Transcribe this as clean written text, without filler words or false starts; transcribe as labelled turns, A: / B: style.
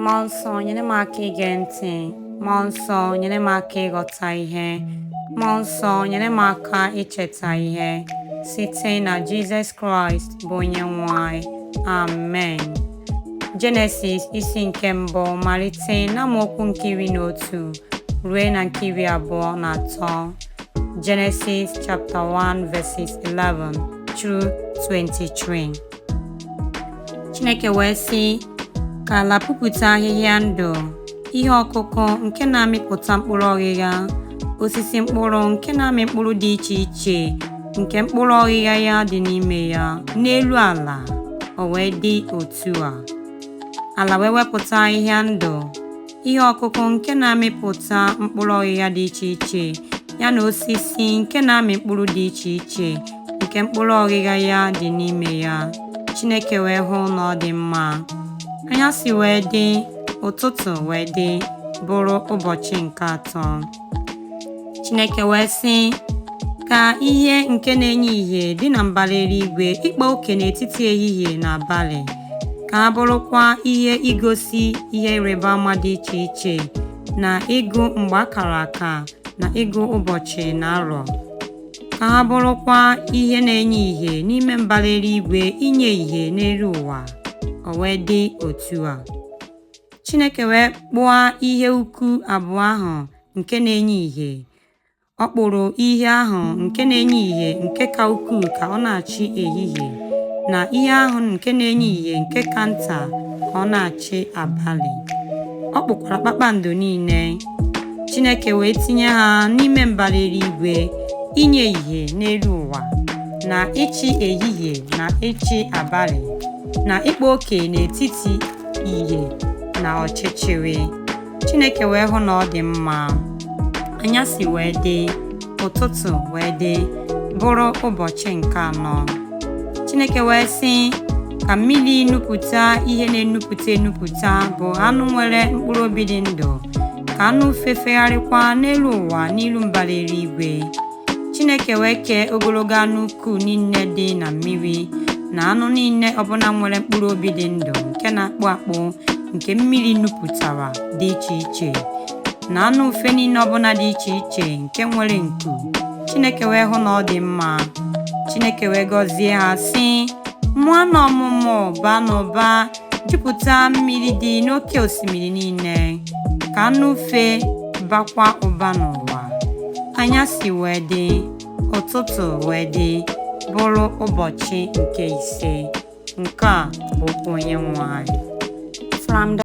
A: Mmụọ Nsọ, nyere m aka ige ntị. Mmụọ Nsọ, nyere m aka ịghọta ihe. Mmụọ Nsọ, nyere m aka icheta ihe. Site na Jizọs Kraịst bụ Onyenwe anyị. Amen. Jenesis isi nke mbụ malite n'amaokwu nke 11 ruo na nke 23. Genesis chapter 1 verses 11 through 23. Chineke wee sị, ka ala pupụta ahịhịa ndụ, ihe ọkụkụ nke na-amịpụta mkpụrụ ọghịgha, osisi mkpụrụ nke na-amị mkpụrụ dị iche iche nke mkpụrụ ọghịgha ya dị n'ime ya, n'elu ala. O wee dị otu a. Ala wee wepụta ahịhịa ndụ, ihe ọkụkụ nke na-amịpụta mkpụrụ ọghịgha dị iche iche, ya na osisi nke na-amị mkpụrụ dị iche iche nke mkpụrụ ọghịgha ya dị n'ime ya. Chineke wee hụ na ọ dị mma. Anyasị wee dị, ụtụtụ wee dị, bụrụ ụbọchị nke atọ. Chineke wee sị, ka ihe nke na-enye ìhè dị na mbara eluigwe ịkpa oke n'etiti ehihie na abalị, ka ha bụrụkwa ihe igosi ihe ịrịba ama dị iche iche, na ịgụ mgbe a kara aka, na ịgụ ụbọchị na arọ, ka ha bụrụkwa ihe na-enye ìhè n'ime mbara eluigwe inye ìhè n'elu ụwa. O wee dị otu a. Chineke wee kpụọ ihe ukwu abụọ ahụ nke na-enye ìhè. Ọ kpụrụ ihe ahụ nke na-enye ìhè nke ka ukwuu ka ọ na-achị ehihie, na ihe ahụ nke na-enye ìhè nke ka nta ka ọ na-achị abalị. Ọ kpụkwara kpakpando niile. Chineke wee tinye ha n'ime mbara eluigwe inye ìhè n'elu ụwa, na ịchị ehihie na ịchị abalị, na ịkpa oke n'etiti ìhè na ọchịchịrị. Chineke wee hụ na ọ dị mma. Anyasị wee dị, ụtụtụ wee dị, bụrụ ụbọchị nke anọ. Chineke wee sị, ka mmiri nupụta ihe na-enupụta enupụta bụ anụ nwere mkpụrụ obi dị ndụ, ka anụ ufe fegharịkwa n'elu ụwa n'ilu mbara eluigwe. Chineke wee kee ogologo anụ ukwu niile dị na mmiri, na anụ niile ọbụla nwere mkpụrụ obi dị ndụ nke na-akpụ akpụ nke mmiri nupụtara dị iche iche, na anụ ufe niile ọbụla dị iche iche nke nwere nku. Chineke wee hụ na ọ dị mma. Chineke wee gọzie ha sị, mụanụ ọmụmụ, baanụ ụba, jupụta mmiri dị n'oké osimiri niile, ka anụ ufe bakwa ụba n'ụwa. Anyasị wee dị, ụtụtụ wee dị, bụrụ ụbọchị nke ise. Nke a bụ okwu Onyenwe anyị. From the